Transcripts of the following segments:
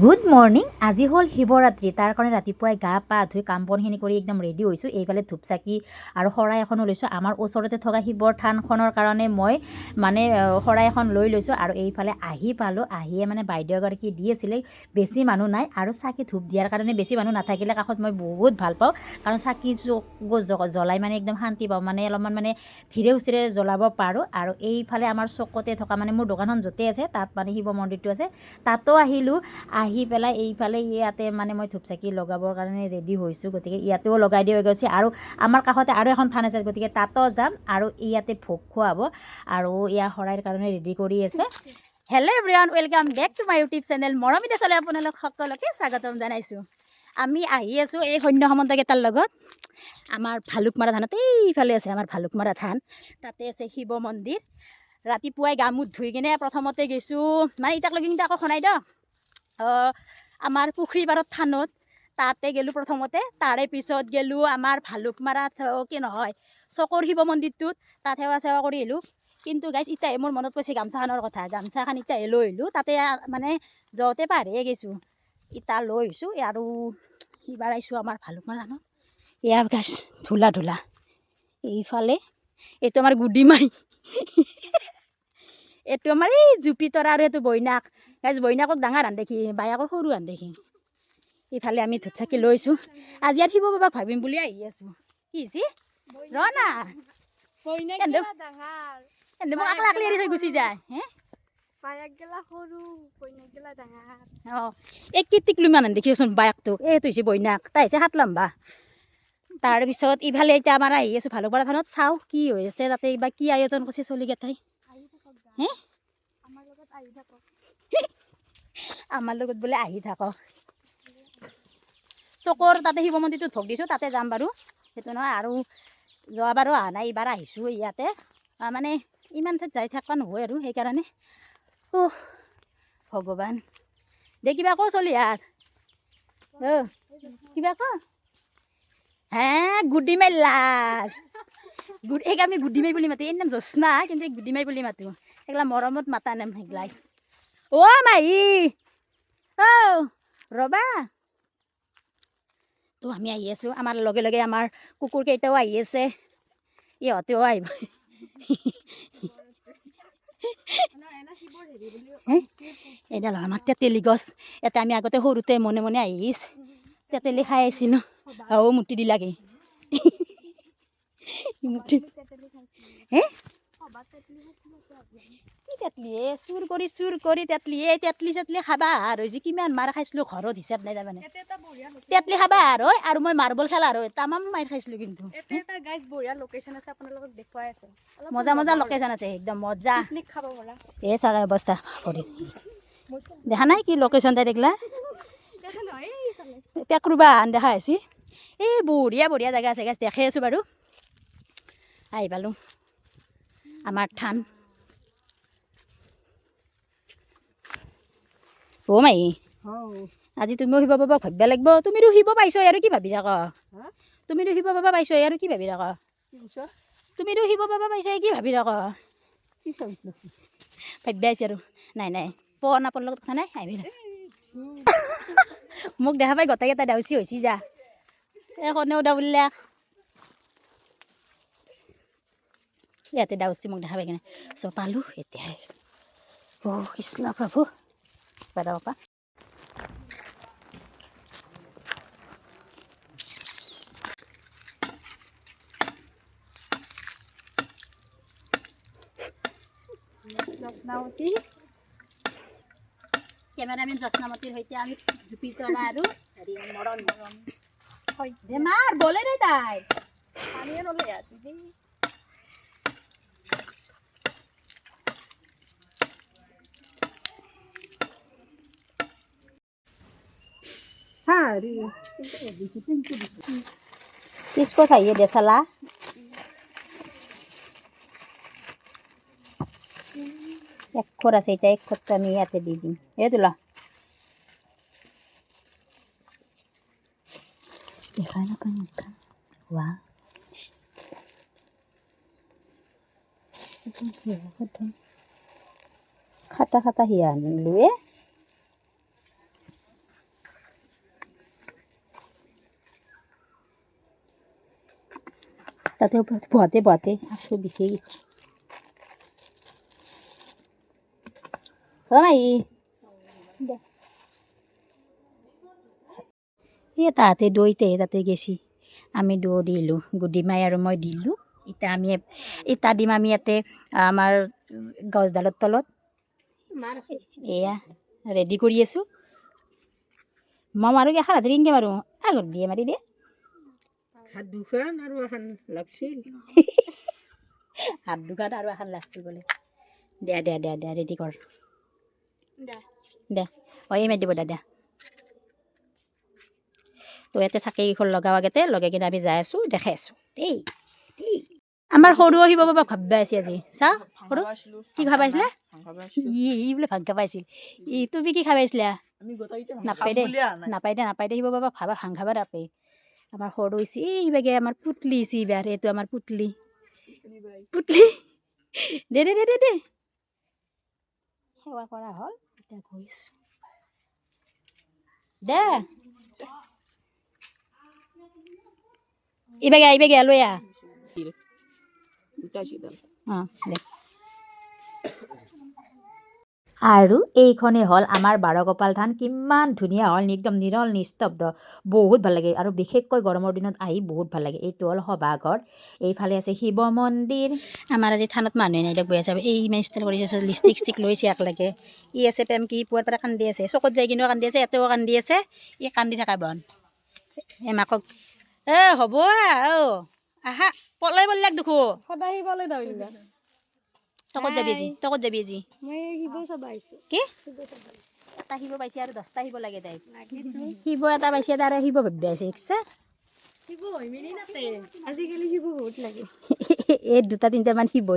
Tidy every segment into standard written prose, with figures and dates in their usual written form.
Good morning. আজি হ'ল শিৱৰাত্ৰি, তাৰ কাৰণে ৰাতিপুৱাই গা পা ধুই কাম বনখিনি কৰি একদম ৰেডি হৈছোঁ। এইফালে ধূপ চাকি আৰু শৰাই এখনো লৈছোঁ। আমাৰ ওচৰতে থকা শিৱৰ থানখনৰ কাৰণে মই মানে শৰাই এখন লৈ লৈছোঁ। আৰু এইফালে আহি পালোঁ, আহিয়ে মানে বাইদেউ এগৰাকী দি আছিলে, বেছি মানুহ নাই। আৰু চাকি ধূপ দিয়াৰ কাৰণে বেছি মানুহ নাথাকিলে কাষত মই বহুত ভাল পাওঁ, কাৰণ চাকি জ্বলাই মানে একদম শান্তি পাওঁ, মানে অলপমান মানে ধীৰে সুস্থিৰে জ্বলাব পাৰোঁ। আৰু এইফালে আমাৰ চকতে থকা মানে মোৰ দোকানখন য'তে আছে তাত মানে শিৱ মন্দিৰটো আছে, তাতো আহিলোঁ। আহি পেলাই এইফালে ইয়াতে মানে মই ধূপ চাকি লগাবৰ কাৰণে ৰেডি হৈছোঁ, গতিকে ইয়াতেও লগাই দিয়া হৈ গৈছে। আৰু আমাৰ কাষতে আৰু এখন থান আছে, গতিকে তাতো যাম। আৰু ইয়াতে ভোগ খুৱাব আৰু এয়া শৰাইৰ কাৰণে ৰেডি কৰি আছে। Hello everyone, welcome back to my YouTube channel মৰমিতে চলে আপোনালোক সকলোকে স্বাগতম জনাইছোঁ। আমি আহি আছোঁ এই সৈন্য সামন্তকেইটাৰ লগত আমাৰ ভালুকমৰা থানত। এইফালে আছে আমাৰ ভালুকমৰা থান, তাতে আছে শিৱ মন্দিৰ। ৰাতিপুৱাই গা মুখ ধুই কিনে প্ৰথমতে গৈছোঁ, মানে ইটাক লগি কিন্তু আকৌ খনাই দিয়ক আমাৰ পুখুৰী পাৰত থানত, তাতে গ'লোঁ প্ৰথমতে। তাৰে পিছত গ'লোঁ আমাৰ ভালুকমাৰাত, কি নহয় চকৰ শিৱ মন্দিৰটোত, তাত সেৱা চেৱা কৰি আহিলোঁ। কিন্তু গাইছ ইতাহে মোৰ মনত পৰিছে গামোচাখনৰ কথা, গামোচাখন ইতাহে লৈ আহিলোঁ। তাতে মানে যাওঁতে পাহৰিয়ে গৈছোঁ, ইতা লৈ আহিছোঁ। আৰু সিবাৰ আহিছোঁ আমাৰ ভালুকমাৰা থানত। এয়া গাইছ ধূলা ধূলা এইফালে, এইটো আমাৰ গুডিমাই, এইটো আমাৰ এই জুপিতৰা আৰু এইটো বৈনাক। গাইছ বৈনাকক ডাঙৰ হান দেখি, বায়েকক সৰু হান দেখি। ইফালে আমি ধূপ চাকি লৈছোঁ। আজি আৰু শিৱ বাবাক ভাবিম বুলি আহি আছোঁ। কি হৈছে ৰ না, এনে মোক আকলা আকলি এৰি থৈ গুচি যায়। হে অঁ, এই কীৰ্তিক ইমান দেখিছোন বায়েকটোক, এইটো হৈছে বৈনাক, তাই হৈছে সাত লম্বা। তাৰপিছত ইফালে এতিয়া আমাৰ আহি আছোঁ ভালুকপাৰা থানত, চাওঁ কি হৈ আছে তাতে বা কি আয়োজন কৰিছে চলিকেইটাই। হে আমাৰ লগত বোলে আহি থাকক। চকৰ তাতে শিৱ মন্দিৰটোত ভোগ দিছোঁ, তাতে যাম বাৰু, সেইটো নহয়। আৰু যোৱাবাৰো অহা নাই, এইবাৰ আহিছোঁ ইয়াতে। মানে ইমান ঠাইত যাই থকা নহয় আৰু সেইকাৰণে। অ' ভগৱান দে, কিবা ক চলিহাত, অ' কিবা ক। হে গুডিমাই লাজ গুড, এইক আমি গুডিমাই বুলি মাতোঁ। এই নাম জ্যোৎস্না, কিন্তু এই গুডিমাই বুলি মাতোঁ, সেইগিলা মৰমত মাতা নাম সেইগিলা। অ' মাহী অ' ৰ'বা। তো আমি আহি আছোঁ, আমাৰ লগে লগে আমাৰ কুকুৰকেইটাও আহি আছে, ইহঁতেও আহিব। এইডাল হ'ল আমাৰ তেতেলী গছ, ইয়াতে আমি আগতে সৰুতে মনে মনে আহি তেতেলী খাই আহিছিলোঁ। আৰু মুটি দিলাগে মুঠি হে কি তেতলি এ চুৰ কৰি চুৰ কৰি তেতলি, এই তেতলি চেতলি খাবা আৰু হৈছে কিমান মাৰ খাইছিলোঁ ঘৰত হিচাপ নাই। তাৰমানে তেতলি খাবা আৰু আৰু মই মাৰ্বল খেলা আৰু তামাম মাৰ খাইছিলোঁ। কিন্তু মজা মজা লোকেশ্যন আছে, একদম মজা। এই চাগা অৱস্থা ভৰি দেখা নাই কি লোকেশ্যন তাই দেখিলা পেকৰুবা দেখা হৈছে। এই বঢ়িয়া বঢ়িয়া জেগা আছে গাছ, দেখাই আছোঁ বাৰু। আহি পালোঁ আমাৰ থান। অ' মাহী আজি তুমিও শিৱ বাবাক ভাবিব লাগিব। তুমিতো শিৱ পাইছ আৰু কি ভাবি থাক? তুমিতো শিৱ বাবা পাইছ আৰু কি ভাবি থাক? তুমিতো শিৱ বাবা পাইছ কি ভাবি থাক? ভাবিব আহিছে আৰু নাই নাই পোৱা নাপোৱাৰ লগত কথা নাই। আহিবি মোক দেখা পাই গোটেইকেইটা দাউচি হৈছি যা, এই কোনেও দাউৰিলে ইয়াতে দাউচি মোক দেখা পাই কিনে। চ' পালোঁ এতিয়া। অ' কৃষ্ণ প্ৰভু বাবা। কেমেৰামেন জ্যোৎস্নামতীৰ সৈতে আমি জুপিতৰা আৰু হেৰি মৰণ বেমাৰ বলে ৰে তাই। किसको चाहिए देसला? এক খোৰ আছে, এটা এক খোৰটা আমি ইয়াতে দি দিম। এই তোলা দেখাই নাপায়। ৱা খাটা খাটা হিয়া লুয়ে। তাতে ওপৰত বহাতে বহাতে আঁঠু বিষেই গৈছে। অ মাহী, দে। এই তাহাঁতে দৈতে তাতে গেছি, আমি দৈ দিলোঁ, গুডিমাই আৰু মই দিলোঁ। ইতা আমি ইটা দিম, আমি ইয়াতে আমাৰ গছডালৰ তলত এয়া ৰেডি কৰি আছোঁ। মই মাৰোঁ, এখন হাতেৰে কেনেকৈ মাৰোঁ? আগত দিয়ে মাৰি দিয়ে। হাত দুখন আৰু এখন লাগছিল। হাত দুখন আৰু এখন লাগছিল বোলে। দিয়া দিয়া দিয়া দিয়া, ৰেডি কৰ দে। অ, এই মাৰি দিব দাদা। তো ইয়াতে চাকি কেইখন লগাও আগতে, লগাই কিনে আমি যাই আছোঁ, দেখাই আছোঁ দেই দেই। আমাৰ সৰু শিৱ বাবা ভাববা আছে আজি। চা, সৰু কি খাব আহিছিলে? ই বোলে ভাং খাব আহিছিল। ই তুমি কি খাব আহিছিলা? নাপায় দে, নাপায় দে, নাপায় দে। শিৱ বাবা ভাবা ভাং খাব নাপায়। আমাৰ সৰু হৈছে, এইভাগে আমাৰ পুতলি হৈছে এইবাৰ। এইটো আমাৰ পুতলি, পুতলি। দে দে দে দে দে। সেৱা কৰা হ'ল, এতিয়া গৈছোঁ দে। এইভাগে এইভাগে লৈ আহ। অঁ দে। আৰু এইখনেই হ'ল আমাৰ বাৰগোপাল থান। কিমান ধুনীয়া হ'ল, একদম নিৰল নিস্তব্ধ, বহুত ভাল লাগে। আৰু বিশেষকৈ গৰমৰ দিনত আহি বহুত ভাল লাগে। এইটো হ'ল সভাঘৰ, এইফালে আছে শিৱ মন্দিৰ। আমাৰ আজি থানত মানুহে নাই দিয়ক, বহি আছে। এই ইমান ষ্টাইল কৰি আছে, লিপষ্টিক ষ্টিক লৈছে একলাগে। ই আছে পেম কি পুৱাৰ পৰা কান্দি আছে, চকত যাই কিনেও কান্দি আছে, ইয়াতেও কান্দি আছে। ই কান্দি থকা বন। এই মাকক এ হ'ব। অ আহা, পলাই বললাক দেখো। সদায় শিৱলৈ দাউৰিলা। তই ক'ত যাবি আজি? তই ক'ত যাবি আজি? মই শিৱ চাব আহিছোঁ। কি এটা শিৱ পাইছে আৰু 10টা শিৱ লাগে তাইক। শিৱ এটা পাইছে, তাৰে শিৱ ভাবি আছে ইচ্ছা। শিৱ হৈ মিলি নাতে, আজিকালি শিৱ বহুত লাগে। এই দুটা তিনিটামান শিৱ,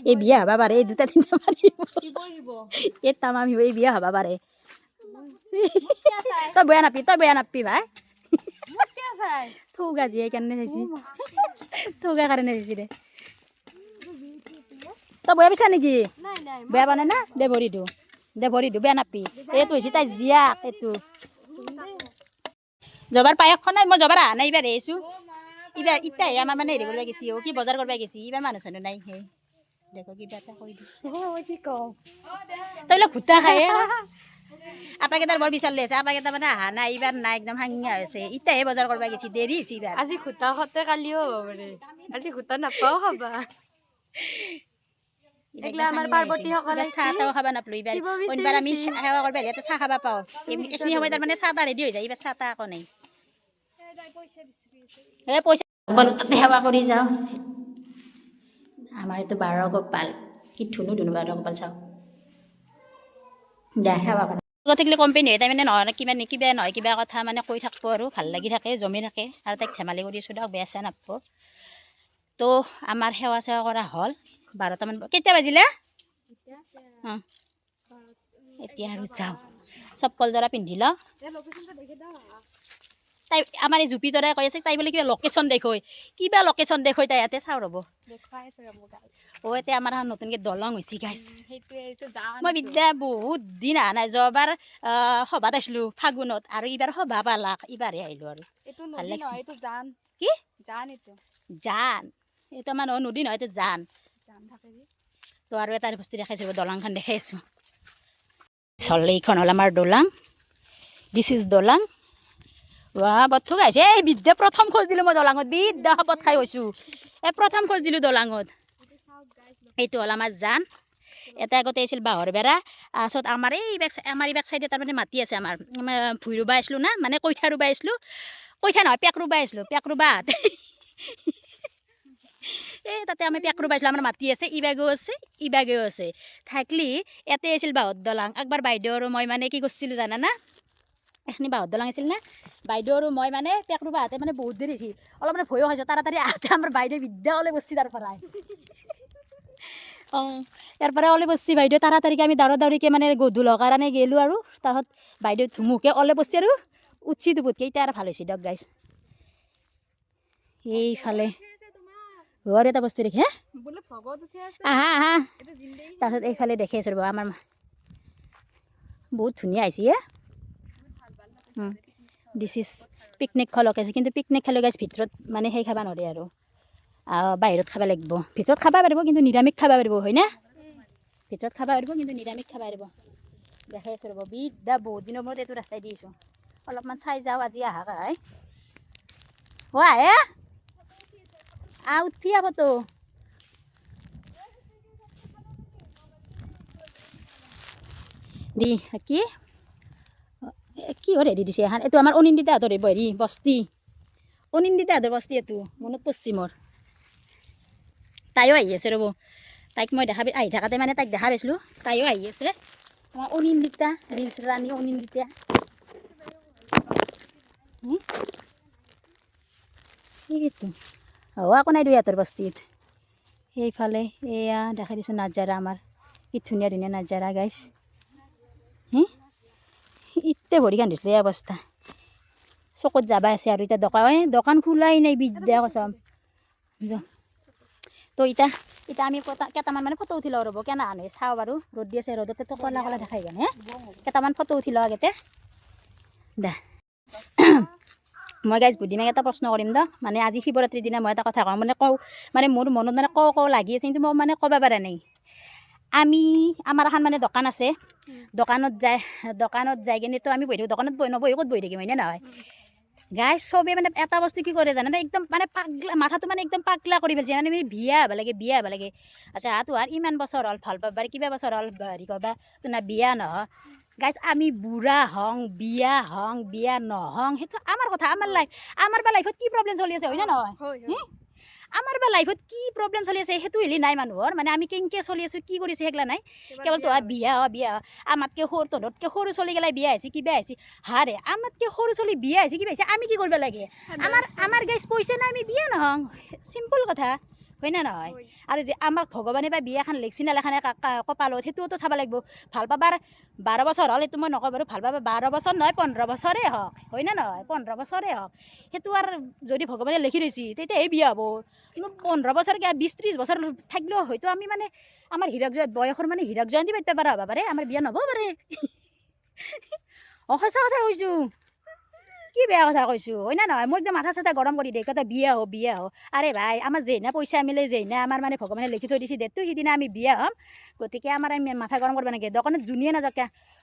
এই বিয়া হ'বা পাৰে। এই দুটা তিনিটামান শিৱ, এই তামাম শিৱ, এই বিয়া হ'বা পাৰে। তই বেয়া নাপি, তই বেয়া নাপি ভাই। থৌগা যি সেইকাৰণে চাইছি, থৌগা কাৰণে চাইছি দে। তই বেয়া পাইছা নেকি? বেয়া পোৱা নাই না? দে ভৰি দিওঁ, দে ভৰি দিওঁ, বেয়া নাপি। এইটো হৈছে তাই জীয়াক। এইটো জবাৰ পায়সখন নাই, মই জবাৰ অহা নাই, এইবাৰ আহিছোঁ। এইবাৰ ইতাহে আমাৰ মানে হেৰি কৰিব গৈছি, অ কি বজাৰ কৰিব গৈছি। এইবাৰ মানুহ চানুহ নাই। সেই দেখো, কিবা এটা কৈ দিওঁ। কি কওঁ? তই বোলে ঘুটা খায়ে। আপাকেইটাৰ বৰ বিচাৰ লৈ আছে, আপাকেইটা মানে অহা নাই এইবাৰ, নাই, একদম সাঙিয়া হৈছে। ইতাহে বজাৰ কৰিব গৈছি, দেৰি হৈছে এইবাৰ। আজি খুটা খতে কালিও হ'ব পাৰে, আজি খুটা নাপাও খাবা। এইগিলা আমাৰ পাৰ্বতীসকল। চাহ তাহো খাবা নাপলো এইবাৰ। শিৱ বিচাৰিছে। অইনবাৰ আমি সেৱা কৰিব আহিলে চাহ খাবা পাওঁ, এইখিনি সময়ত তাৰমানে চাহ তাহ ৰেডি হৈ যায়। এইবাৰ চাহ তাহ আকৌ নাই। এই পইচা পালোঁ, তাতে সেৱা কৰি যাওঁ। আমাৰ এইটো বাৰগোপাল, কি ধুনু ধুনু বাৰগোপাল চাওঁ। দে সেৱা কৰা। লগত থাকিলে কোম্পানী হয়, তাই মানে নহয় কিবা কিবা নহয় কিবা কথা মানে কৈ থাকিব আৰু ভাল লাগি থাকে, জমি থাকে। আৰু তাইক ধেমালি কৰি আছোঁ দিয়ক, বেয়া চেয়া নাপাব। তো আমাৰ সেৱা চেৱা কৰা হ'ল। 12টামান কেতিয়া বাজিলে? অঁ, এতিয়া আৰু যাওঁ, চপ্পল যোৰা পিন্ধি লওঁ। তাই আমাৰ এই জুপি দৰাই কৈ আছে, তাই বোলে কিবা লোকেশ্যন দেখুৱাই, কিবা লোকেশ্যন দেখুৱাই তাই ইয়াতে। চাওঁ ৰ'ব। অ, এতিয়া আমাৰ এখন নতুনকৈ দলং হৈছে গাইছ। মই বিদ্যা বহুত দিন অহা নাই। যোৱাবাৰ সভাত আছিলোঁ ফাগুনত, আৰু এইবাৰ সভা পালাক, এইবাৰহে আহিলোঁ আৰু। এইটো ভাল নদী লাগছে। নহয়, এইটো জান। কি? জান এইটো। জান এইটো আমাৰ নহয়, নদী নহয়, এইটো জান। জান থাকে যে। তো আৰু এটা বস্তু দেখাইছোঁ, দলংখন দেখাই আছোঁ। চল, এইখন হ'ল আমাৰ দলং। This is দলং। ৱা, বৰ ঠোক আহিছে। এই বিদ্যা প্ৰথম খোজ দিলোঁ মই দলঙত, বিদ্যা শপত খাই গৈছোঁ। এই প্ৰথম খোজ দিলোঁ দলঙত। এইটো হ'ল আমাৰ জান। এটা আগতে আছিল বাঁহৰ বেৰা। তাৰপাছত আমাৰ এই বেক, আমাৰ এই বেক চাইডে তাৰমানে মাটি আছে আমাৰ। আমাৰ ভূঁই ৰুবা আহিছিলোঁ না, মানে কইঠা ৰুবা আহিছিলোঁ, কইঠা নহয়, পেক ৰুবা আহিছিলোঁ। পেক ৰুবা এই তাতে আমি পেক ৰুবা আহিছিলোঁ। আমাৰ মাটি আছে, ইবাগেও আছে, ইবাগেও আছে। থাকলি ইয়াতে আছিল বাঁহৰ দলং। একবাৰ বাইদেউ আৰু মই মানে কি কৰিছিলোঁ জানানা? এখিনি বাঁহৰ দলং আছিল না, বাইদেউ আৰু মই মানে পেক ৰুবা আহোঁতে মানে বহুত দেৰি হৈছিল, অলপ মানে ভয়ো খাইছোঁ। তাড়াতাড়ি আহোঁতে আমাৰ বাইদেউ বিদ্যা ওলাই বসছি তাৰ পৰাই। অঁ, ইয়াৰ পৰা ওলাই বসছি বাইদেউ তাড়াতাড়িকে। আমি দাউৰা দাউৰিকৈ মানে গধূলৰ কাৰণে গ'লোঁ আৰু তাৰপিছত বাইদেউ ধুমুকে ওলাই বসছি আৰু উঠছি দুপুতকৈ। এতিয়া আৰু ভাল হৈছে দিয়ক গাইছ। এইফালে আৰু এটা বস্তু দেখে। বোলে ভগত উঠি আছে। আহা আহা। এইটো জিন্দেগী। তাৰপিছত এইফালে দেখি আছোঁ ৰ'ব, আমাৰ বহুত ধুনীয়া হৈছে। This is picnic খোৱা লোকেশ্যন। কিন্তু পিকনিক খালে গাইছ ভিতৰত মানে সেই খাব নোৱাৰে আৰু। বাহিৰত খাব লাগিব। ভিতৰত খাব পাৰিব, কিন্তু নিৰামিষ খাব পাৰিব, হয়নে? ভিতৰত খাব পাৰিব, কিন্তু নিৰামিষ খাব পাৰিব। দেখাই আছোঁ ৰ'ব। বিদ্যা, বহুত দিনৰ মূৰত এইটো ৰাস্তাই দিছোঁ, অলপমান চাই যাওঁ আজি আহা কাই। অ আহে, আহ উঠবি ফটো দি। কি কিহৰ হেৰি দিছে এখন? এইটো আমাৰ অনিন্দিতাহঁতৰ হেৰি বস্তি, অনিন্দিতাহঁতৰ বস্তি এইটো, মনত পৰছি মোৰ। তাইও আহি আছে ৰ'ব, তাইক মই দেখা আহি থাকোঁতে মানে তাইক দেখা পাইছিলোঁ, তাইও আহি আছে। আমাৰ অনিন্দিতা, ৰিলচ ৰাণী অনিন্দিতা। সেইটো অঁ একো নাই দুই বস্তিত। সেইফালে এয়া দেখাই দিছোঁ নাজাৰা আমাৰ, কি ধুনীয়া ধুনীয়া নাজাৰা গাইছ। হি ইতে ভৰি কান্দিছিলে এই অৱস্থা। চকত যাবা আছে আৰু এতিয়া দোকান, এই দোকান খোলাই নাই, বিদ্যা কচম। তো ইতা ইতা আমি কেইটামান মানে ফটো উঠি লওঁ ৰ'ব, কেনে আনে চাওঁ বাৰু। ৰ'দ দি আছে, ৰ'দতেতো ক'লা ক'লা দেখাই কেনে হে। কেইটামান ফটো উঠি লওঁ আগতে দে। মই গাইজ বুদ্ধিমাক এটা প্ৰশ্ন কৰিম দ। মানে আজি শিৱৰাত্ৰিৰ দিনা মই এটা কথা কওঁ, মানে কওঁ, মানে মোৰ মনত মানে কওঁ কওঁ লাগি আছে, কিন্তু মই মানে ক'ব পৰা নাই। আমি আমাৰ এখন মানে দোকান আছে, দোকানত যাই কিনেতো আমি বহি থাকোঁ। দোকানত বহি নবহি ক'ত বহি থাকিম, হয়নে নহয়? গাইজ, চবে মানে এটা বস্তু কি কৰে জানেনে? একদম মানে পাগলা, মাথাটো মানে একদম পাগলা কৰি পেলাইছে। মানে আমি বিয়া হ'ব লাগে, বিয়া হ'ব লাগে। আচ্ছা, তোহাৰ ইমান বছৰ হ'ল ভাল পাবাৰ, কিবা বছৰ হ'ল হেৰি কৰবা, তোনা বিয়া নহয়। গাইজ, আমি বুঢ়া হওঁ, বিয়া হওঁ, বিয়া নহওঁ, সেইটো আমাৰ কথা, আমাৰ লাইফ। আমাৰ বা লাইফত কি প্ৰব্লেম চলি আছে, হয়নে নহয়? আমাৰ বা লাইফত কি প্ৰব্লেম চলি আছে সেইটো হেৰি নাই মানুহৰ। মানে আমি কেনেকৈ চলি আছোঁ, কি কৰিছোঁ, সেইগিলা নাই। কেৱল তোহাৰ বিয়া হ, বিয়া হ। আমাতকৈ সৰু, তহঁততকৈ সৰু চলি গেলাই বিয়া হৈছে, কিবা হৈছে। হাৰে, আমাতকৈ সৰু চলি বিয়া হৈছে, কিবা হৈছে, আমি কি কৰিব লাগে? আমাৰ গাইজ পইচা নাই, আমি বিয়া নহওঁ, চিম্পল কথা, হয়নে নহয়? আৰু যে আমাক ভগৱানে বা বিয়াখন লেখছি নালেখা নাই কপালত, সেইটোওতো চাব লাগিব। ভাল পাবাৰ 12 বছৰ হ'ল, সেইটো মই নকওঁ বাৰু। ভাল পাবা 12 বছৰ নহয়, 15 বছৰে হওক, হয়নে নহয়? 15 বছৰে হওক, সেইটো আৰু যদি ভগৱানে লিখি থৈছি তেতিয়াহে বিয়া হ'ব। কিন্তু 15 বছৰ কিয়, 20-30 বছৰ থাকিলেও হয়তো আমি মানে আমাৰ হীৰক জয় বয়সৰ মানে হীৰক জয়ন্তী পাতিব পৰা হ'ব পাৰে, আমাৰ বিয়া নহ'ব পাৰে। অঁ, সঁচা কথা কৈছোঁ, কি বেয়া কথা কৈছোঁ, হয় নে নহয়? মোৰ একদম মাথা চাথা গৰম কৰি দিয়ে, কটা বিয়া হ, বিয়া হ। আৰে ভাই, আমাৰ যেইনা পইচা মিলে, যেইনা আমাৰ মানে ভগৱানে লিখি থৈ দিছে ডেটটো, সিদিনা আমি বিয়া হ'ম। গতিকে আমাৰ মাথা গৰম কৰিব নালাগে। দোকানত যোনিয়ে নাযাওক,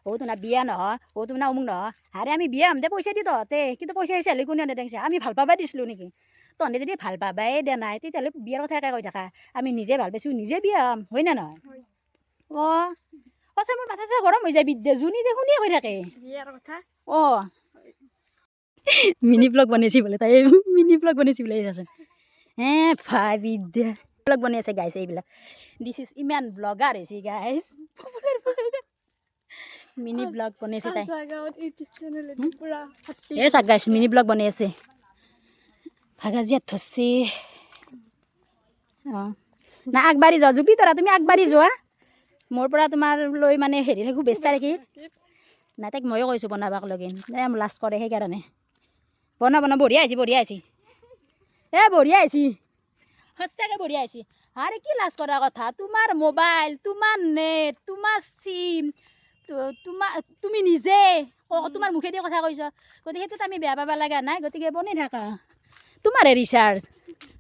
অ' তোনা বিয়া নহয়, অ' তোনা অমুক নহয়। আৰে আমি বিয়া হ'ম দে পইচা দি তহঁতে, কিন্তু পইচা চইচা হ'লে কোনেও নেদেংছে। আমি ভাল পাবা দিছিলোঁ নেকি? তহঁতে যদি ভাল পাবাই দিয়া নাই, তেতিয়াহ'লে বিয়াৰ কথা কৈ থাকা। আমি নিজে ভাল পাইছোঁ, নিজে বিয়া হ'ম, হয় নে নহয়? অঁ, সঁচা মোৰ মাথা চাথা গৰম হৈ যায় বিদ্যা, যোনি যে শুনিয়ে কৈ থাকে বিয়াৰ কথা। অঁ, মিনি ব্লগ বনাইছি বোলে তাই, মিনি ব্লগ বনাইছি বোলে। চাচোন হে ভাই, বিদ্যা ব্লগ বনাই আছে গাইছে এইবিলাক। This is ইমান ব্লগাৰ হৈছে গাইছ, মিনি ব্লগ বনাইছে তাই। এই চাক গাইছ, মিনি ব্লগ বনাই আছে। ভাগাজিয়াত ধৰছি। অঁ না, আগবাঢ়ি যোৱা জুপি তৰা, তুমি আগবাঢ়ি যোৱা। মোৰ পৰা তোমাৰ লৈ মানে হেৰি শুভেচ্ছা থাকিল। নাই, তাইক ময়ো কৈছোঁ বনাবাক লগিন, এই লাজ কৰে সেইকাৰণে। বনা বনা, বঢ়িয়া হৈছে, বঢ়িয়া হৈছে, এ বঢ়িয়া হৈছে, সঁচাকৈ বঢ়িয়া হৈছে। আৰে কি লাজ কৰা কথা? তোমাৰ মোবাইল, তোমাৰ নেট, তোমাৰ চিম, তোমাৰ তুমি নিজে তোমাৰ মুখেদি কথা কৈছ, গতিকে সেইটোত আমি বেয়া পাব লগা নাই। গতিকে বনাই থাকা, তোমাৰে ৰিচাৰ্জ,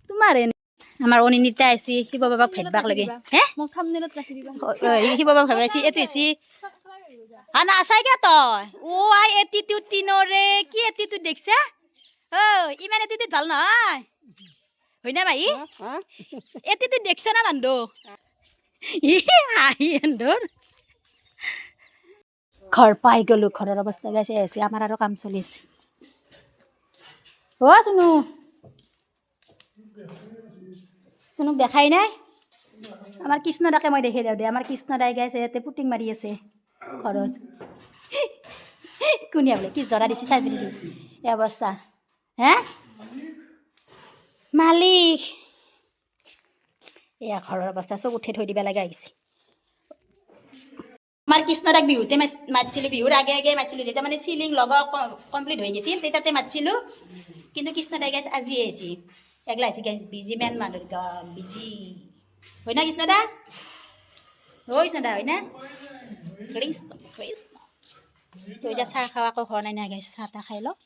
তোমাৰে। আমাৰ অনিন্দিতা আহিছে শিৱ বাবাক ভেটবাক লাগে হে। মোক থাম্বনেইলত ৰাখি দিবা। শিৱ বাবাক ভাবাইছি, এইটো হৈছে হা না আছাই কিয় তই? অ' আই, এটিটিউড তিনৰে কি এটিটিউড দেখছা? অ' ইমান এটিটিউড ভাল নহয়, হয়নে মাহী? এটিটিউড দেখছ না নন্দু? ই হাঁহি এন্দুৰ। ঘৰ পাই গ'লো। ঘৰৰ অৱস্থা গাইছে আছে, আমাৰ আৰু কাম চলি আছে। অ' চুনু, চুনুক দেখাই নাই। আমাৰ কৃষ্ণ দাকে মই দেখি দিওঁ দে। আমাৰ কৃষ্ণ দাই গাইছে, ইয়াতে পুটিং মাৰি আছে ঘৰত। কোনিয়া বোলে কি জৰা দিছে চাই পিনি এই অৱস্থা হে মালিক। এয়া ঘৰৰ অৱস্থা, চব উঠাই থৈ দিব লগা আহিছে। আমাৰ কৃষ্ণদাক বিহুতে মাতিছিলোঁ, বিহুৰ আগে আগে মাতিছিলোঁ। যেতিয়া মানে চিলিং লগা কমপ্লিট হৈ গৈছিল, তেতিয়াতে মাতিছিলোঁ। কিন্তু কৃষ্ণদাই গাইছ আজি আহিছে, একলা আহিছে গাইছ। বিজি মেন মানুহ, বিজি হয় না কৃষ্ণদা? হয় কৃষ্ণদা, হয় না? কৃষ্ণ কৃষ্ণ। তো এতিয়া চাহ খোৱা আকৌ হোৱা নাই না গাইছ, চাহ তাহ খাই লওঁ।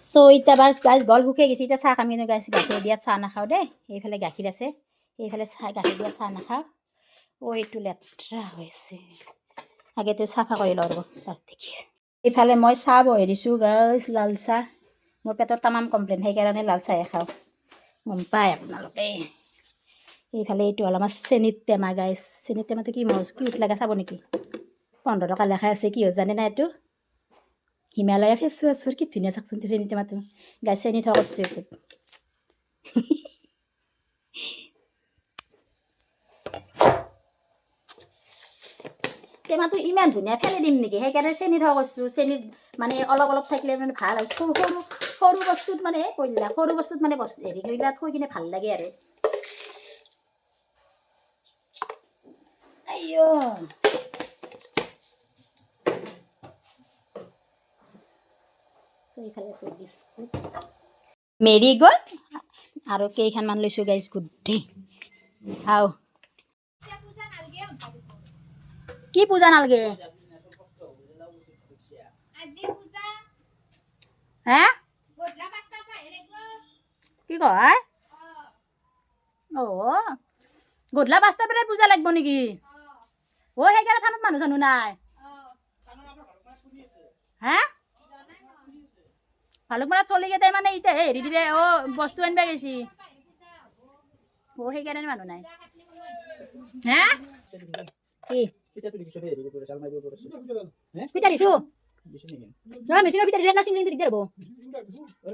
চ' এতিয়া বাছ গাইছ, গল শুকাই গৈছে। এতিয়া চাহ খাম। কিন্তু গাইছ, গাখীৰ দিয়া চাহ নাখাওঁ দেই। এইফালে গাখীৰ আছে, এইফালে চাহ, গাখীৰ দিয়া চাহ নাখাওঁ। অ' এইটো লেতেৰা হৈ আছে, আগেতো চাফা কৰি লওঁ ৰ'ব। তাত দেখি এইফালে মই চাহ বহাই দিছোঁ গাইছ, লাল চাহ। মোৰ পেটৰ তামাম কমপ্লেইন, সেইকাৰণে লাল চাহে খাওঁ, গম পায় আপোনালোকে। এইফালে এইটো হ'ল আমাৰ চেনীৰ টেমা গাইছ। চেনীৰ টেমাটো কি মজ, কিউট লাগে, চাব নেকি? 15 টকা লেখা আছে। কি হয় জানে না? এইটো হিমালয়া ফেচ ৱাছৰ। কি ধুনীয়া চাওকচোন চেনী টেমাটো গাইছ। চেনী থোৱা কৰিছোঁ এইটোত। টেমাটো ইমান ধুনীয়া, ফেলি দিম নেকি? সেইকাৰণে চেনি থোৱা কৰিছোঁ। চেনি মানে অলপ অলপ থাকিলে মানে ভাল আৰু সৰু সৰু সৰু বস্তুত মানে কৰিলা, সৰু বস্তুত মানে বস্তু হেৰি কৰিলা, থৈ কিনে ভাল লাগে আৰু। আইঅ। চ' এইফালে আছে বিস্কুট, মেৰি গ'ল্ড আৰু কেইখনমান লৈছোঁ গাইজ, গুড ডে। আও কি পূজা নালগে? হা, কি কয়? অ' গধূলা 5টাৰ পৰাই পূজা লাগিব নেকি? অ' সেইকাৰণে থানত মানুহ চানুহ নাই। হা, ভালুকমাৰাত চলিকেইটাই মানে এতিয়া হেৰি দিবে। অ' বস্তু আনিব গৈছি। অ' সেইকাৰণে মানুহ নাই। হা, কি পিঠা দিছো? নহয়, মেচিনৰ পিঠা দিছো। সেইদিনা চিংলিংটো দিগদাৰ হ'ব।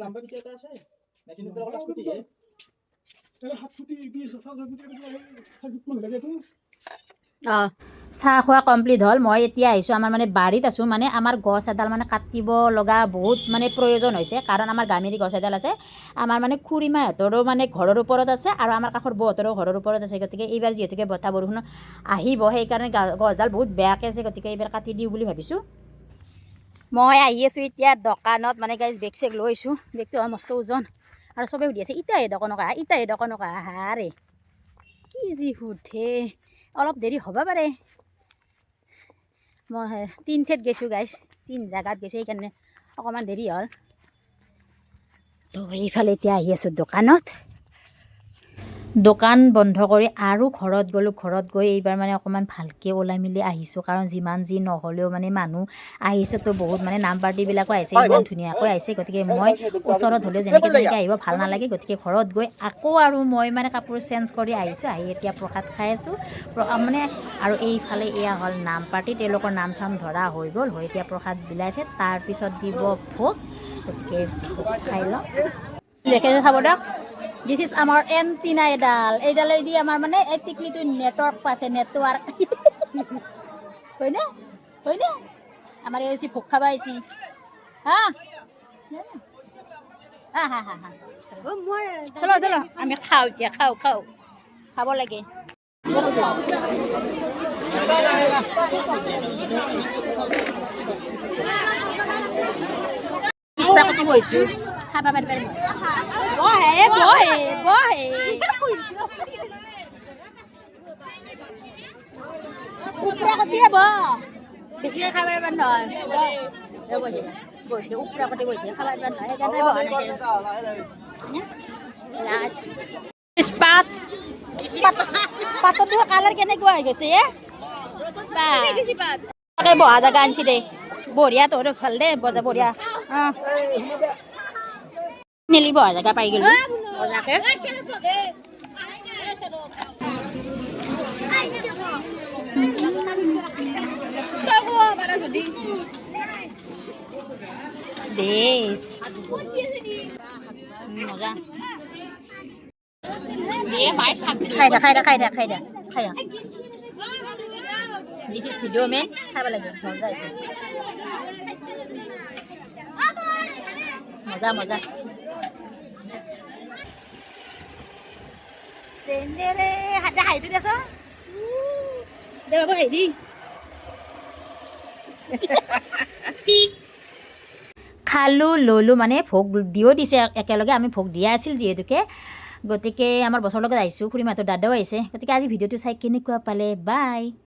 লম্বা পিঠা এটা আছে, মেচিনত অলপ ফুটি। 7 ফুটি 6 ফুট মান লাগে এইটো। অঁ, চাহ খোৱা কমপ্লিট হ'ল। মই এতিয়া আহিছোঁ, আমাৰ মানে বাৰীত আছোঁ। মানে আমাৰ গছ এডাল মানে কাটিব লগা বহুত মানে প্ৰয়োজন হৈছে, কাৰণ আমাৰ গামেৰি গছ এডাল আছে। আমাৰ মানে খুৰীমাহঁতৰো মানে ঘৰৰ ওপৰত আছে আৰু আমাৰ কাষৰ বৌহঁতৰো ঘৰৰ ওপৰত আছে। গতিকে এইবাৰ যিহেতুকে বতাহ বৰষুণ আহিব, সেইকাৰণে গছডাল বহুত বেয়াকৈ আছে। গতিকে এইবাৰ কাটি দিওঁ বুলি ভাবিছোঁ। মই আহি আছোঁ এতিয়া দোকানত। মানে গাইজ, বেগ চেগ লৈ আহিছোঁ। বেগটো হয় মস্ত ওজন আৰু চবেই সুধি আছে, ইতাহে দোকানক আহা, ইতাহে দোকানক আহা। হাৰে, কি যি সোধে। অলপ দেৰি হ'ব পাৰে। মই তিন ঠাইত গৈছোঁ গাইছ, তিন জেগাত গৈছোঁ, সেইকাৰণে অকণমান দেৰি হ'ল। তো এইফালে এতিয়া আহি আছোঁ দোকানত। দোকান বন্ধ কৰি আৰু ঘৰত গ'লোঁ। ঘৰত গৈ এইবাৰ মানে অকণমান ভালকৈ ওলাই মেলি আহিছোঁ, কাৰণ যিমান যি নহ'লেও মানে মানুহ আহিছেতো বহুত, মানে নাম পাৰ্টিবিলাকো আহিছে, ইমান ধুনীয়াকৈ আহিছে। গতিকে মই ওচৰত হ'লেও যেনেকৈ তেনেকৈ আহিব ভাল নালাগে। গতিকে ঘৰত গৈ আকৌ আৰু মই মানে কাপোৰ চেঞ্জ কৰি আহিছোঁ। আহি এতিয়া প্ৰসাদ খাই আছোঁ। মানে আৰু এইফালে এয়া হ'ল নাম পাৰ্টি। তেওঁলোকৰ নাম চাম ধৰা হৈ গ'ল, হৈ এতিয়া প্ৰসাদ বিলাইছে, তাৰপিছত দিব ভোগ। গতিকে ভোগ খাই লওঁ। দেখে চাব দিয়ক। This is আমাৰ এণ্টিনা এডাল। এইডালেদি আমাৰ মানে এই টিকলিটো নেটৱৰ্ক পাইছে, নেটৱৰ্ক, হয়নে? হয়নে? আমাৰ এই হৈছে ভোগ খাব আহিছি। হা হা হা হা হা। মই চলো চলো, আমি খাওঁ এতিয়া। খাওঁ খাওঁ, খাব লাগে। বহিছোঁ, খাব পাৰিব। বহে বহে বহে। উফৰা কটিয়ে বহ, বেছিকে খাব পাৰিবা নহয়। বহিছে, উফৰা কটি বহিছে, খাব পাৰিবা নহয়, সেইকাৰণে বহা নাই। পাত পাতটোৰ কালাৰ কেনেকুৱা হৈ গৈছে এ। তাকে বহা জেগা আনছি দে। বঢ়িয়া, তোৰ ভাল দে বজা, বঢ়িয়া। অঁ, নেলি বহা জেগা পাই গ'লো মজাকে। বেছ মজা। খাই থাক, খাই থাক, খাই থাক, খাই থাক, খাই থাক। This is video man. খাব লাগে, মজা হৈছে। মজা মজা। দে, হাঁহিটো দেচোন দে বাবু, হেৰি। খালোঁ, ল'লোঁ, মানে ভোগ দিও দিছে একেলগে। আমি ভোগ দিয়া আছিল যিহেতুকে, গতিকে আমাৰ বছৰ লগত আহিছোঁ। খুৰীমাহঁতৰ দাদাও আহিছে। গতিকে আজি ভিডিঅ'টো চাই কেনেকুৱা পালে? বাই।